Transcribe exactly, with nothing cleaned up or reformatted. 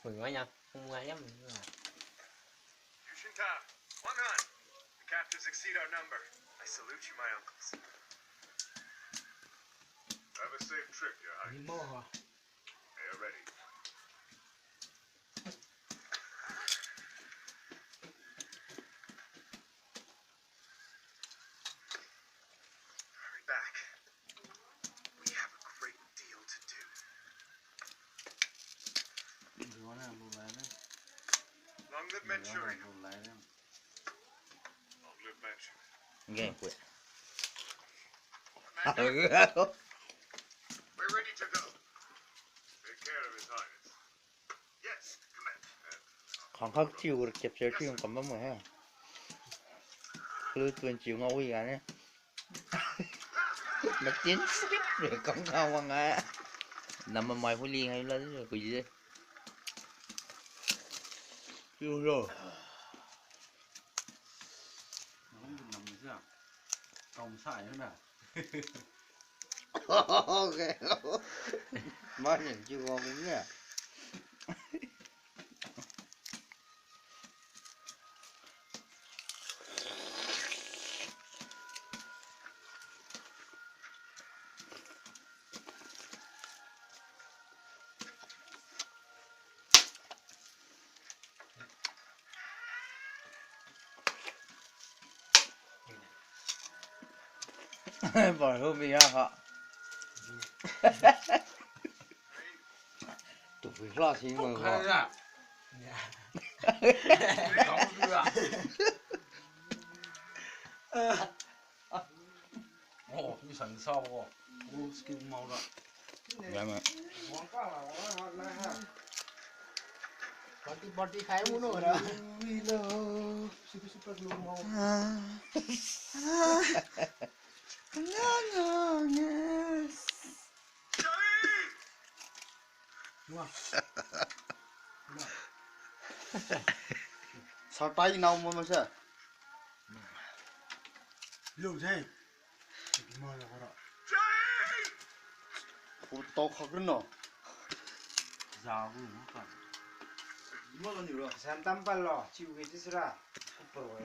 Hui, wai ya, hui, wai ya. Yushinta, Wanhan, the captives exceed our number. I salute you, my uncles. Have a safe trip, Your Highness. Ni mo ha. They are ready. Hurry back. We have a great deal to do. Long live Manchuria. Long live Manchuria. Nge, pui. Commander, we're ready to go. Take care of His Highness. Yes, Commander. Khangkhak thiu capture thiu kam bam he. Lu tun chiu ngao wi ga ne. Matin sip re kam khang wang a. Namamai huli hai la de kui de. Chiu lo. Nam sia. Kam sa ya na. Okay. Mani chiu wang ne. Ba hu mi ya ha. Tu pui hla si mo ha. Oh, mi san sao ko. Oh, skin mau ra. Ya ma. Party, party khai mo no ra. We love Super, Super Glue Mall. Sartai nao mo masa. Lu je. Mo la ko ra. Hu to khak no. Za gu no ka. Mo la ni ro. San tam pal lo, chiu ge ti sira. Super wa.